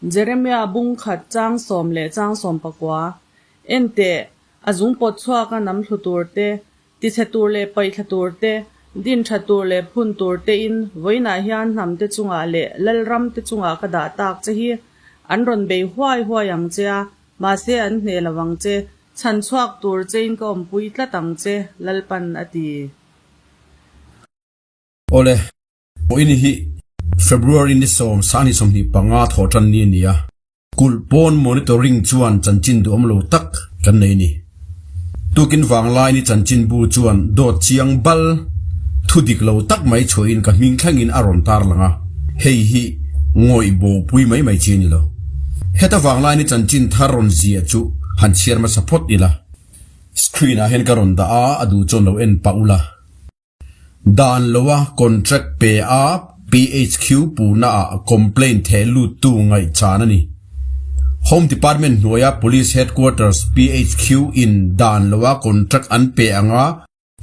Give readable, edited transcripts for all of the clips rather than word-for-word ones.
Jeremia bung khat chang sawm leh chang sawm pakua, En teh, a zung pawt chhuaka nam thlu tur te, tichhe tur leh paihthla tur te, din tha tur leh phun tur tein vawiinah hian hnam te chungah leh lalram te chungah ka dah tak che hi. An rawn bei huai huai ang che a, mahse an hneh lo ang che, chhan chhuak tur chein ka awmpui tlat ang che, Lalpan a ti. Awle, pawhin hi February ni sawm sangni 25 thawh tan ni a ni a, kulh pawn monitoring chuan chanchin duhawm lo tak kan nei a ni. Tukin vanglai ni chanchinbu chuan dawt chiang bal thu dik lo tak mai chhuahin ka hming thlengin a rawn tarlang a, hei hi ngawih bopui mai mai chi a ni lo. Heta vanglai ni chanchin thar rawn ziah chu han chhiar hmasa phawt ila. Screen ah hian ka rawn dah a, a duh chuan lo en pah ula. Dan loa contract pe a PHQ puhna ah complaint theh lut tu ngaihchan a ni. Home Department hnuaia Police Headquarters, PHQ, in dan loa contract an pe anga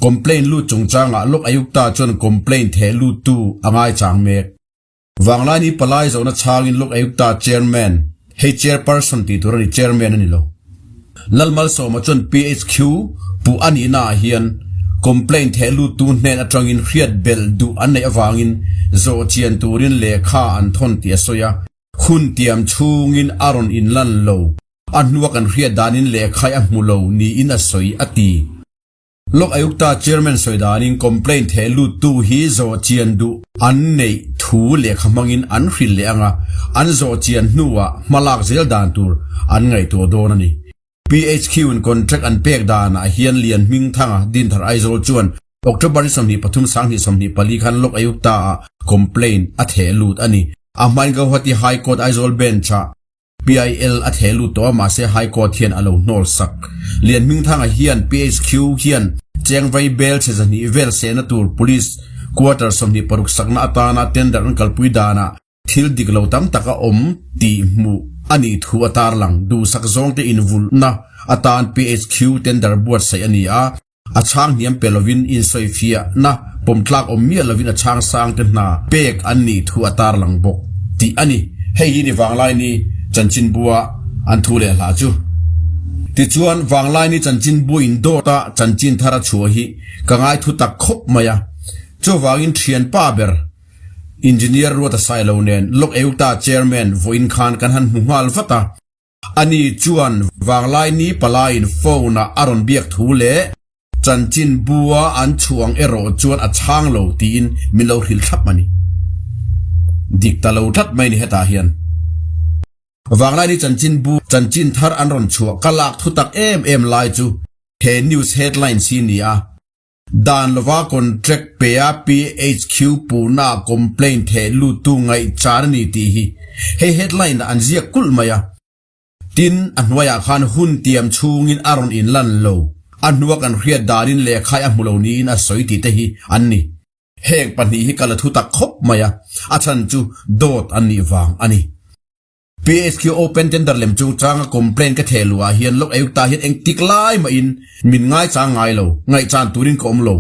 complaint lut chungchangah Lok Ayukta chuan complaint theh lut tu a ngaichang mek. Vanglaini palai zawhna chhangin Lok Ayukta Chairman, hei Chairperson tih tur a ni, Chairman a ni lo. Lalmalsawma chuan PHQ puh a nihna ah hian complaint theh luttu hnen atangin hriat belh duh an neih avangin zawh chian turin lehkha an thawn tih a sawi a, hun tiam chhungin a rawn inlan lo, a hnua kan hriat danin lehkhai a hmu lo niin a sawi, a ti. Lok Ayukta Chairman sawi danin complaint theh luttu hi zawh chian duh an neih thu lehkha hmangin an hrilh leh ang a, an zawh chian hnuah hmalak zel dan tur an ngaihtuah dawn a ni. PHQ in contract an pek danah hian Lian Hmingthanga, Dinthar Aizawl chuan October ni 23 2024 khan Lok Ayukta ah complaint a theh lut a ni. A hmain Gauhati High Court Aizawl Bench-ah PIL a theh lut tawh a, mahse High Court hian a lo hnawl sak. Lianhmingthanga hian PHQ hian Chengvai bel chhe zahnih vel sehna tur Police Quarter 26 sakna atana tender an kalpui danah thil dik lo tam tak a awm tih hmuh a nih thu a tarlang. Duhsak zawngte invulhna atan PHQ tender buatsaih a ni a. A chhang hniam pe lovin insawifiahna pawmtlak awm miah lovin a chhang sangte hna pek an nih thu a tarlang bawk tih a ni. Hei hi ni Vanglaini chanchinbua an thu leh hla chu. Tichuan, Vanglaini chanchinbu indawta chanchin thar a chhuah hi ka ngai thu tak khawp mai a. Chuvangin thianpa ber Engineer Ruata Sailo nen Lok Ayukta Chairman vawiin khan kan han hmu nghal vat a. Ani chuan Vanglaini palaiin phone-ah a rawn biak thu leh chanchin bua an chhuang erawh chuan a chhang lo tiin min lo hrilh thlap a ni. Dik ta lo tlat mai ni hetah hian. Vanglaini chanchin bu chanchin thar an rawn chhuah ka lak thu tak em em lai chu he news headlines hi ni a. Dan lova contract pe a PHQ puhna complaint theh luttu ngaihchan a ni tih hi hei headline ah an ziak kulh mai a. Tin, a hnuaiah khan hun tiam chhungin a rawn inlan lo, a hnua kan hriat danin lehkhai a hmu lo niin a sawi tih te hi an ni. Heng pahnih hi ka la thu tak khawp mai a, a chhan chu dawt an nih vang a ni. PHQ Open Tender lem chungchanga complaint ka theh luh ah hian Lok Ayukta hian engtik lai mahin min ngaichang ngai lo, ngaihchan turin ka awm lo,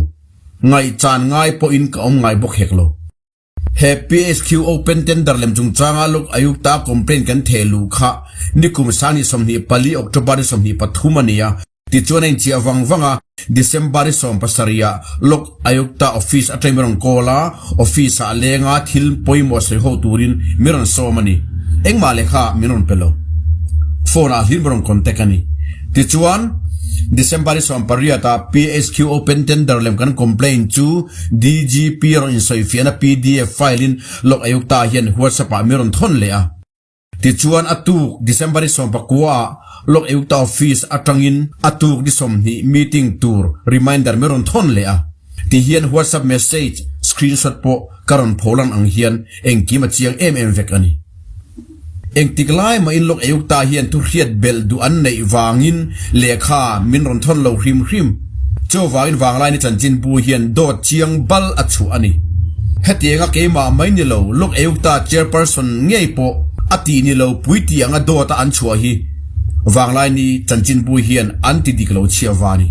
ngaihchan ngai pawhin ka awm ngai bawk hek lo. He PHQ Open Tender lem chungchanga Lok Ayukta complaint kan theh luh kha nikum sangni 24 October ni 23 a ni a, Tichuan a inchiah vang vang a, December i 70 ah Lok Ayukta office atangin min rawn call a, office ah lenga thil pawimawh sawi ho turin min rawn sawm a ni. Engmah lehkha min rawn pe lo. Phone ah hlir min rawn contact a ni. Tichuan December i 18 ah PHQ open tender lem kan complaint chu DGP rawn insawifiahna pdf file in Lok Ayukta hian WhatsApp ah min rawn thawn leh a. Tichuan a tuk December i 19 ah Lok Ayukta Office atangin a tuk ni 20 meeting tur reminder min rawn thawn leh a. Tihian WhatsApp message screenshot pawh ka rawn pholan ang hian engkim a chiang em em vek a ni. Engtik lai mahin Lok Ayukta hian thu hriat belh duh an neih vangin lehkha min rawn thawn lo hrim hrim. Chuvangin Vanglaini chanchinbu hian dawt chiang bal a chhuah a ni. Hetianga keimah mai ni lo, Lok Ayukta chairperson ngei pawh a tih ni lo pui tih anga dawta an chhuah hi Vanglaini chanchinbu hian an ti dik lo chhia va ni.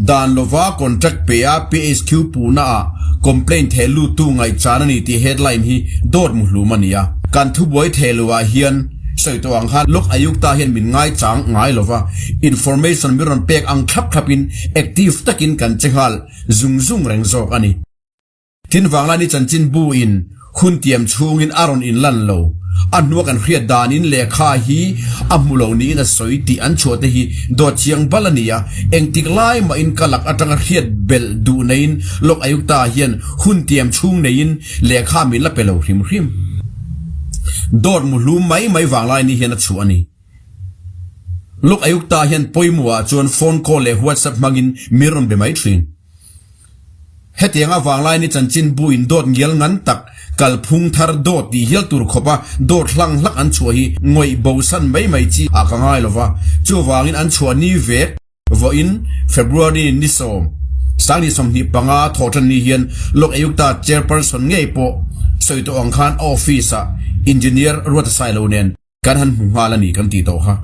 Dan lova contract pe a PHQ puhna ah complaint theh luttu ngaihchan a ni tih headline hi dawt muhlum a ni a. Kan thubuai theh lo ah hian. Sawi tawh ang khan Lok Ayukta hian min ngaichang ngai lo va, information min rawn pek ang thlap thlapin active takin kan che nghal zung zung reng zawk a ni. Tin Vanglaini chanchinbu in hun tiam chhungin a rawn inlan lo. A hnua kan hriat danin lehkha hi a hmu lo niin a sawi tih an chhuah te hi dawt chiang bal a ni a, engtik lai mahin ka lak atanga hriat belh duh neiin Lok Ayukta hian hun tiam chhung neiin lehkha min la pe lo hrim hrim. Dawt muhlum mai mai Vanglaini hian a chhuah a ni. Lok Ayukta hian pawimawhah chuan phone call leh WhatsApp hmangin min rawn be mai thin. Hetiang avang laini chanchinbu in dawt ngial ngan tak, kalphung thar dawt tih hial tur khawpa dawt hlang hlak an chhuah hi ngawih bosan mai mai chi ah ka ngai lova. Chuvangin an chhuah ni vek vawiin February ni sawm, Sangni 25 thawhtan ni hian Lok Ayukta Chairperson ngei pawh sawi tawh ang khan a office ah Engineer Ruata Sailo nen Kan han hmu nghal a ni kan tih tawh kha.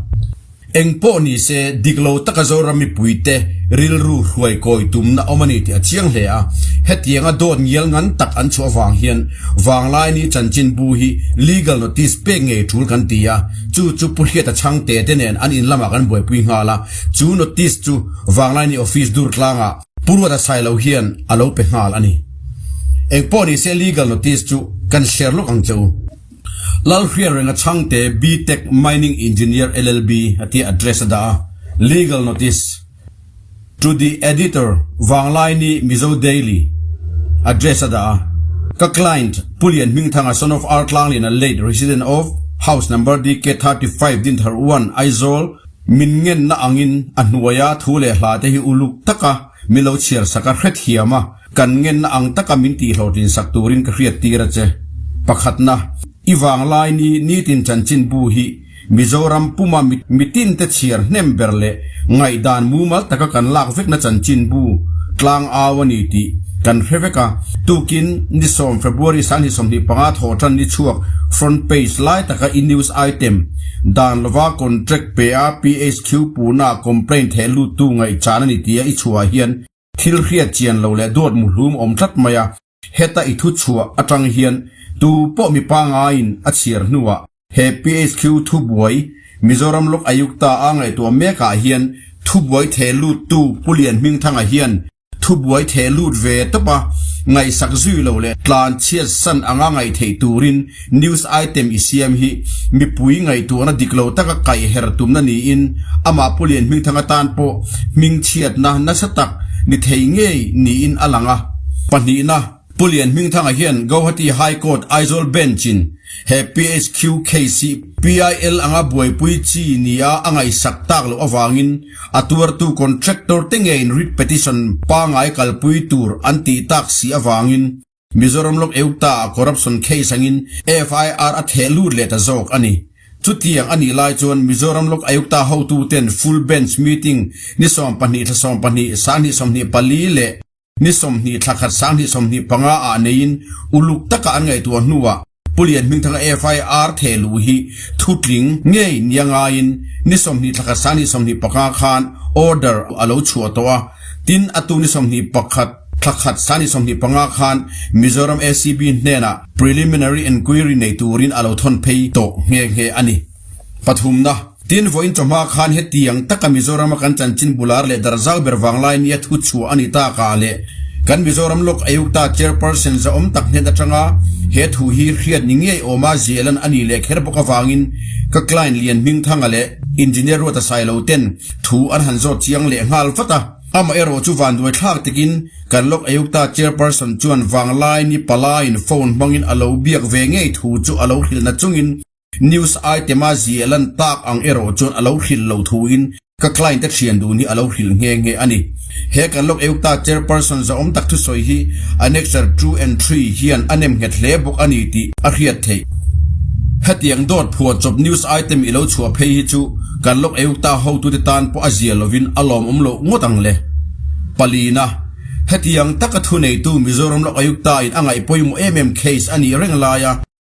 Eng pawh ni se, dik lo taka Zoram mipuite rilru hruai kawi tumna awm a ni tih a chiang hle a. Hetianga dawt ngial ngan tak an chhuah avang hian Vanglaini chanchinbu hi legal notice pek ngei tul kan ti a, chu chu Pu Hriata Chhangte te nen an in lamah kan buaipui nghal a, chu notice chu Vanglaini office dur tlangah Pu Ruata Sailo hian a lo pe nghal a ni. Eng pawh ni se legal notice chu kan share lawk ang che u. Lalhriatrenga Chhangte B-Tech Mining Engineer LLB a tia address a dah a, Legal Notice To the Editor, Vanglaini Mizo Daily address a dah a, Ka client Pu Lian Hmingthanga son of R Tlangliana late resident of House Number DK 35 Dinthar 1 Aizawl min ngenna angin a hnuaia thu leh hla te hi uluk taka min lo chhiar sak a hrethiam a, Kan ngenna ang taka min tihhlawhtlin sak turin ka hriat tir a che. Pakhatna, i vanglai ni nitin chanchinbu hi Mizoram puma mitin te chhiar hnem ber leh ngaihdan mumal taka kan lak vekna chanchinbu tlang au a ni tih kan hre vek a. Tukin ni sawm February 2025 thawhtan ni chhuak front page lai taka i news item dan lova contract pe a PHQ puna complaint theh luttu ngaihchan a ni tia i chhuah hian Thil hriat chian lo leh duat muhlum awm tlat mai a, heta i thu chhuah atang hian tu pawh mi pangaiin a chhiar hnuah he PHQ thubuai Mizoram Lok Ayukta a ngaihtuah mekah hian thubuai theh luttu Pu Lian Hmingthanga hian thubuai theh lut ve tawp a, ngaihsak zui lo leh tlan chhiat san anga ngaih theih turin News item i siam hi mipui ngaihtuahna dik lo taka kaih her tumna niin amah Pu Lian Hmingthanga tan pawh hmingchhiatna nasa tak ni thei ngei niin a lang a. Pahnihna, Pu Lian Hmingthanga hian Gauhati High Court Aizawl Bench in he PHQ case hi PIL anga buaipui chi nia a ngaihsak tak loh avangin a tuartu contractor te ngeiin writ petition pangai kalpui tur an tih tak si avangin Mizoram Lok Ayukta ah corruption case angin FIR a theh lut leh ta zawk a ni. Chutiang a nih lai chuan Mizoram Lok Ayukta hotu ten full bench meeting ni 12 thla 12 2024 leh ni 20 thla khat 2025 ah neiin uluk taka an ngaihtuah hnuah Pu Lian Hmingthanga FIR theh luh hi thutling ngei nia ngaiin ni 20 thla khat 2025 khan order a lo chhuah tawh a, tin a tu ni 21 Thla khat sani 25 khan Mizoram ACB hnenah Preliminary Enquiry nei turin a lo thawn phei tawh nghe nghe a ni. Pathumna, Tin vawiin chawhma khan hetiang taka Mizorama kan chanchin bular leh darzau ber vanglai nia thu chhuah a ni tak ah leh kan Mizoram Lok Ayukta Chairperson zahawm tak hnen atanga he thu hi hriat ni ngei awma ziahlan a ni leh kher bawk avangin ka client Lian Hmingthanga leh Engineer Ruata Sailo ten thu an han zawt chiang leh nghal vat a. Amah erawh chu vanduai thlak takin kan Lok Ayukta Chairperson chuan vanglai ni palaiin phone hmangin a lo biak ve ngei thu chu a lo hrilhna chungin news item a ziah lan tak ang erawh chuan a lo hrilh lo thuin ka client te thian dun hi a lo hrilh nghe nghe a ni. He kan Lok Ayukta Chairperson zahawm tak thusawi hi Annexure 2 and 3 hian a nem nghet hle bawk a ni tih a hriat theih. Hetiang dawt phuah chawp news item i lo chhuah phei hi chu Kan lawk eukta hotute tan pawh a zia lovin a lawmawm loh ngawt ang le. Palina, Hetiang taka thuneitu Mizoram lawk Ayukta in a ngaih pawimawh em em case a nih reng laia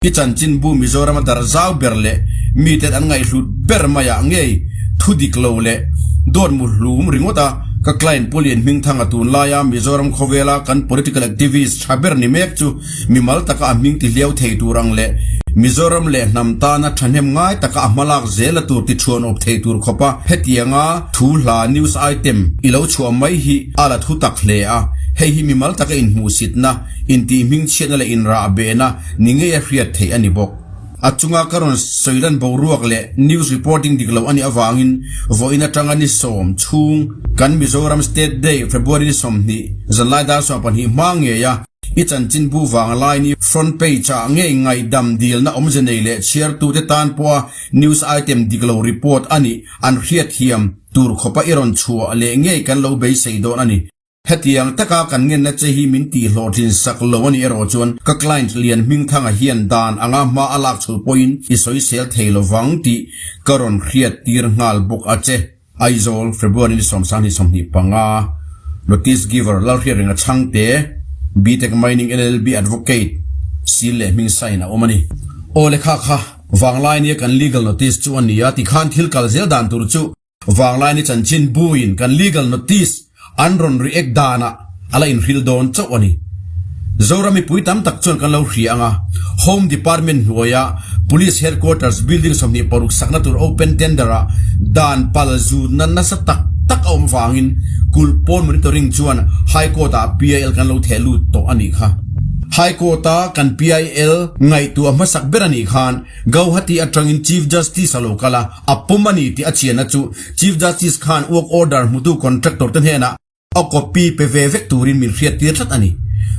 i chanchinbu Mizorama dar zau ber leh miten an ngaihhlut ber maiah ngei thu dik lo leh dawt mu hlum ringawt a ka client Pu Lian Hmingthanga tunlaia Mizoram khawvela kan political activist tha ber ni mek chu Mimal taka a hming ti hliau thei tur ang leh Mizoram leh hnam tana thahnem ngai taka a hmalak zela tur ti thuan awp thei tur khawpa hetianga thu hla news item i lo chhuah mai hi a la thu tak hle a, hei hi mimal taka inhmuhsitna, intihhmingchhiatna leh inrah behna ni ngei a hriat theih a ni bawk. A chunga ka rawn sawi lan boruak leh news reporting dik lo a nih avangin vawiin atanga ni sawm chhung kan Mizoram State Day February ni 20 zanlai dar 12 hma ngei a i chanchinbu vanglai ni front page ah ngei ngaihdam dilna awmze nei leh chhiartute tan pawha news item dik lo report a nih an hriatthiam tur khawpa i rawn chhuah leh ngei kan lo beisei dawn a ni. Hetiang taka kan ngenna che hi min tih hlawhtlin sak lo a nih erawh chuan ka client lian Hmingthanga hian dan anga hma a lak chhul pawhin i sawisel thei lo vang tih ka rawn hriat tir nghal bawk a che. Aizawl, February ni 25 Notice Giver Lalhriatrenga Chhangte, Btech Mining LLB Advocate, Seal leh hming sign a awm a ni. Aw lekha kha vanglai nia kan legal notice chu a ni a, tikhan thil kal zel dan tur chu Vanglaini chanchin buin kan legal notice an rawn react danah a la inhril dawn chauh a ni. Zoram mipui tam tak chuan kan lo hria ang a, Home Department hnuaia Police Headquarters building 26 sakna tur open tender-ah dan pal zutna nasa tak tak a awm vangin kulhpawn monitoring chuan High Court-ah PIL kan lo theh lut tawh a nih kha. High Court-a kan PIL ngaihtuah hmasak ber a nih khan Gauhati atangin Chief Justice a lo kal a, a pawm a ni tih a chianna chu Chief Justice khan work order hmutu contractor te hnenah a copy pe ve vek turin min hriat tir tlat a ni.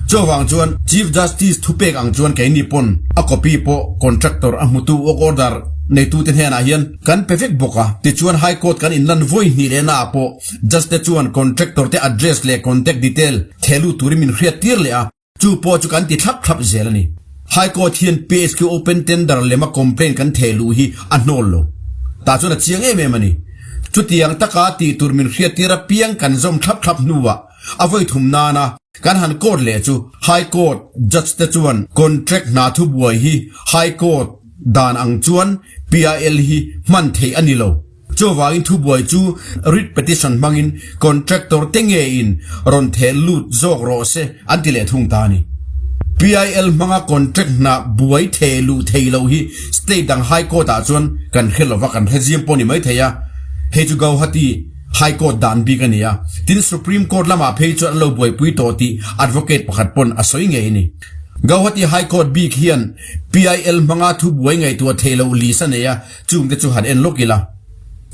Chuvang chuan Chief Justice thupek ang chuan keini pawn a copy pawh contractor a hmutu work order neitute hnenah hian kan pe vek bawk a. Tichuan High Court kan inlan vawi hnih leh naah pawh Judge te chuan contractor te address leh contact detail thehlut turin min hriat tir leh a. Chu pawh chu kan ti thlap thlap zel a ni. High Court hian PHQ Open Tender lema complaint kan theh luh hi a hnawl lo. Tah chuan a chiang em em a ni. Chutiang taka tih tur min hriattir apiang kan zawm thlap thlap hnuah a vawi thum nana kan han court leh chu High Court Judge te chuan contract hna thubuai hi High Court dan ang chuan PIL hi hman theih a ni lo. Chuvangin thubuai chu writ petition hmangin contractor te ngeiin rawn theh lut zawk rawh se an ti leh thung ta a ni. PIL hmanga contract hna buai theh luh thei loh hi state dang high court ah chuan kan hre lova kan hre zim pawh ni mai thei a, hei chu Gauhati high court dan bik a ni a, tin Supreme court lamah phei chuan an lo buaipui tawh tih advocate pakhat pawn a sawi ngei a ni. Gauhati high court bik hian PIL hmanga thubuai ngaihtuah theih loh list a nei a, Chungte chu han en lawk ila,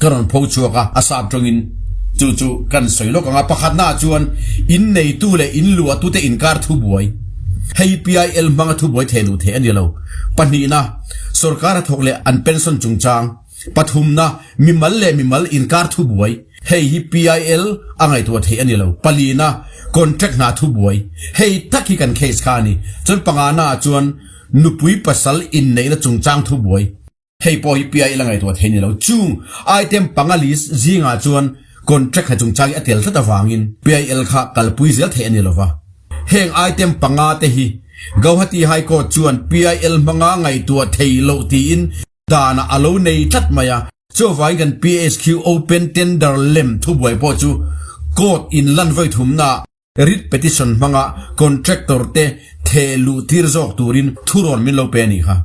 ka rawn pho chhuak a, a sap tawngin chu chu kan sawi lawk ang a, pakhatnaah chuan in neitu leh in luahtute inkar thubuai, hei PIL hmanga thubuai theh luh theih a ni lo, pahnihna, sorkar hnathawk leh an pension chungchang, pathumna, mimal leh mimal inkar thubuai, hei hi PIL a ngaihtuah theih a ni lo, palina, contract hna thubuai, hei tak hi kan case kha a ni, chuan panganaah chuan nupui pasal inneihna chungchang thubuai. Hei pawh hi PIL a ngaihtuah thei ni lo. Chung item panga list zingah chuan contract hna chungchang hi a tel tlat avangin PIL kha kalpui zel theih a ni lova. Heng item panga te hi Gauhati High Court chuan PIL hmanga ngaihtuah thei loh tiin danah a lo nei tlat mai a. Chuvangin kan PHQ Open Tender lem thubuai pawh chu court in lan vawi thumnaah Writ petition hmanga contractor te theh luh tir zawk turin thurawn min lo pe a nih kha.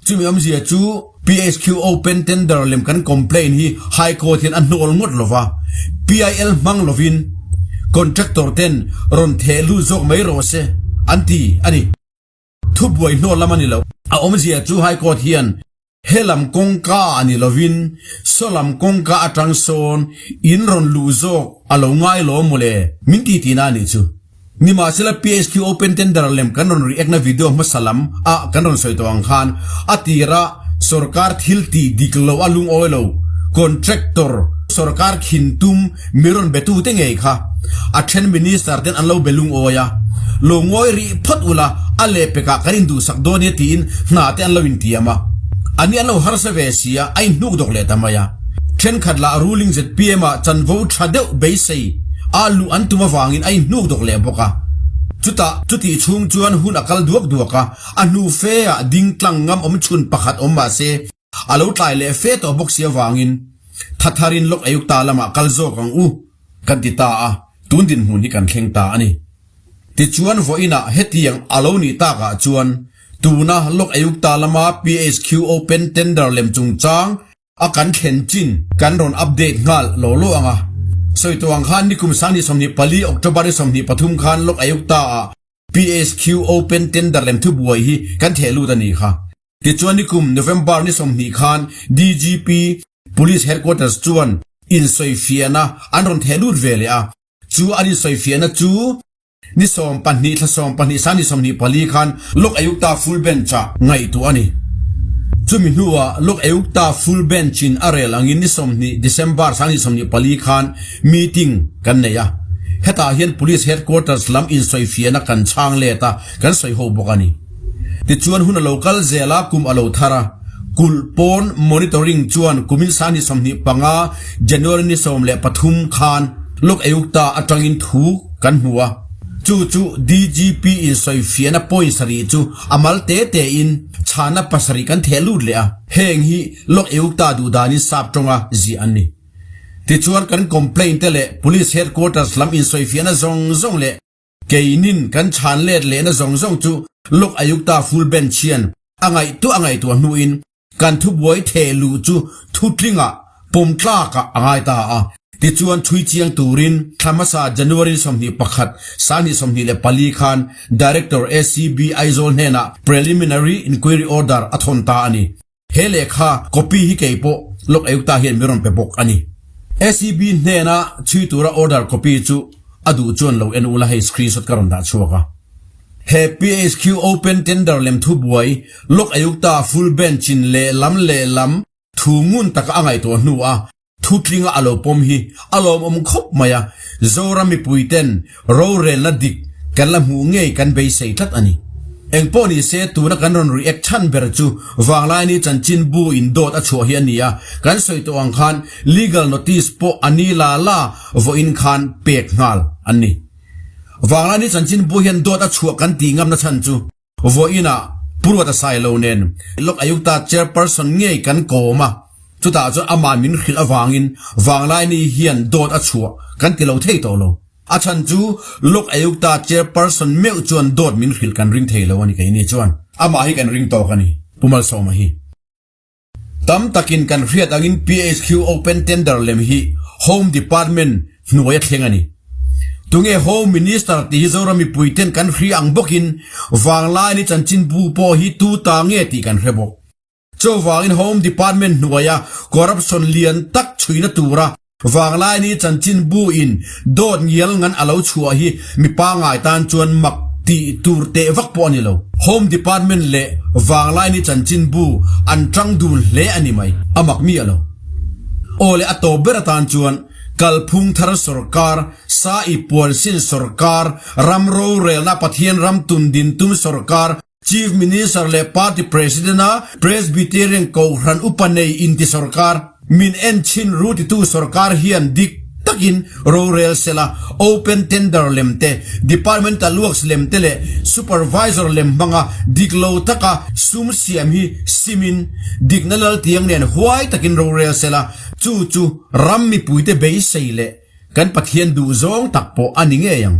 Chumi awmzia chu PHQ open tender lem kan complaint hi High Court hian a hnawl ngawt lova, PIL hmang lovin contractor ten rawn theh luh zawk mai rawh se an ti a ni. Thubuai hnawl lam a ni lo. A awmzia chu High Court hian He lam kawngka a ni lovin saw lam kawngka atang sawn in rawn luh zawk a lo ngai lo mawle min ti tihna a nih chu. Nimahsela PHQ Open Tender lem kan rawn react na video hmasa lam ah kan rawn sawi tawh ang khan a tirah sorkar thil tih dik lo a lungawi lo contractor sorkar khin tum Mi rawn betute ngei kha a then minister ten an lo be lungawi a, lo ngawi rih phawt ula a lehpekah kan induhsak dawn nia tiin hna te an lo intiam a, a ni an lo harsa ve si a, a inhnuk dawk leh ta mai a. Thenkhat lah ruling zpm ah chanvo tha deuh beisei a luh an tum avangin a inhnuk dawk leh bawk a. Chutah chutih chhung chuan hun a kal duak duak a, a hnu fe ah ding tlang ngam awm chhun pakhat awm mah se, A lo tlai leh fe tawh bawk si avangin Thatharin Lok Ayukta lamah kal zawk ang u kan ti ta a, tun dinhmun hi kan thleng ta a ni. Tichuan vawiinah hetiang a lo nih takah chuan. Tuna Lok Ayukta lama PHQ Open Tender lem chungchang a kan thlen chin kan rawn update nghal law law ang a. Sawi tawh ang khan nikum 2024 October ni 23 khan Lok Ayukta ah PHQ Open Tender lem thubuai hi kan theh lut a ni kha. Tichuan nikum November ni 20 khan DGP Police Headquarters chuan insawifiahna an rawn theh lut ve leh a, chu an insawifiahna chu ni 12 thla 12 sang ni 24 khan Lok Ayukta Full Bench ah ngaihtuah a ni. Chumi hnuah Lok Ayukta Full Bench in a rel angin ni 20 December sang ni 24 khan meeting kan nei a, hetah hian Police Headquarters lam insawifiahna kan chhang let a, kan sawi ho bawk a ni. Tichuan hun a lo kal zel a, kum a lo thar a. Kulh pawn monitoring chuan kumin sangni 25 January ni 13 khan Lok Ayukta atangin thu kan hmu a. Chu chu DGP in sawifiahna point sarih chu a mal te te in chhana pasarih kan theh lut leh a. Heng hi Lok Ayukta duhdanin sap tawnga ziah an ni. Tichuan kan complaint te leh Police Headquarters lam insawifiahna zawng zawng leh Keinin kan chhan let lehna zawng zawng chu Lok Ayukta full bench hian a ngaihtuah a ngaihtuah hnuin kan thubuai theh luh chu thutlingah pawm tlakah a ngai ta a. Tichuan chhui chiang turin thla hmasa January 21, 2024 khan Director ACB Aizawl hnenah Preliminary Inquiry Order a thawn ta a ni. He lehkha copy hi kei pawh Lok Ayukta hian min rawn pe bawk a ni. ACB hnena chhui tura order copy chu a duh chuan lo en ula hei screenshot ka rawn dah chhuak a. He PHQ open tender lem thu buai Lok Ayukta full bench in lehlam lehlam thu ngun taka a ngaihtuah hnu a Thutlinga a lo pawm hi a lawmawm khawp mai a, Zoram mipuiten rorelna dik kan la hmuh ngei kan beisei tlat a ni. Engpawh ni se tuna kan rawn react chhan ber chu Vanglaini chanchinbu in dawt a chhuah hi a ni a, kan sawi tawh ang khan legal notice pawh a ni la la vawiin khan pek nghal an ni. Vanglaini chanchinbu hian dawt a chhuah kan tih ngamna chhan chu Vawiinah Pu Ruata Sailo nen Lok Ayukta Chairperson ngei kan kawm a, chutah chuan amah min hrilh avangin Vanglaini hian dawt a chhuah kan ti lo thei tawh lo. A chhan chu Lok Ayukta Chairperson meuh chuan dawt min hrilh kan ring thei lo a ni keini chuan amah hi kan ring tawk a ni, Pu Malsawma hi. Tam takin kan hriat angin PHQ Open Tender lem hi Home Department hnuai a thleng a ni. Tunge Home Minister tih hi Zoram mipuiten kan hria ang bawkin Vanglaini chanchinbu pawh hi tu ta nge tih kan hre bawk. Chuvangin Home Department hnuaia corruption lian tak chhuina tura Vanglaini chanchinbu in dawt ngial ngan a lo chhuah hi mi pangngai tan chuan mak tih tur teh vak pawh a ni lo. Home Department leh Vanglaini chanchinbu an tang dun hle a ni mai, a mak miah lo. Aw le a tawp ber atan chuan kalphung thar sawrkar, sa i puansin sawrkar, ram rorelna Pathian ram tundin tum sawrkar, Chief Minister leh Party President a Presbyterian Kohhran upa nei inti sawrkar, min en chhin ru titu sawrkar hian dik takin rorel sela open tender lem te, departmental works lem te leh supervisor lem hmanga dik lo taka sum siam hi simin dikna laltiang nen huai takin rorel sela chu chu ram mipuite beisei leh kan Pathian duhzawng tak pawh a ni ngei ang.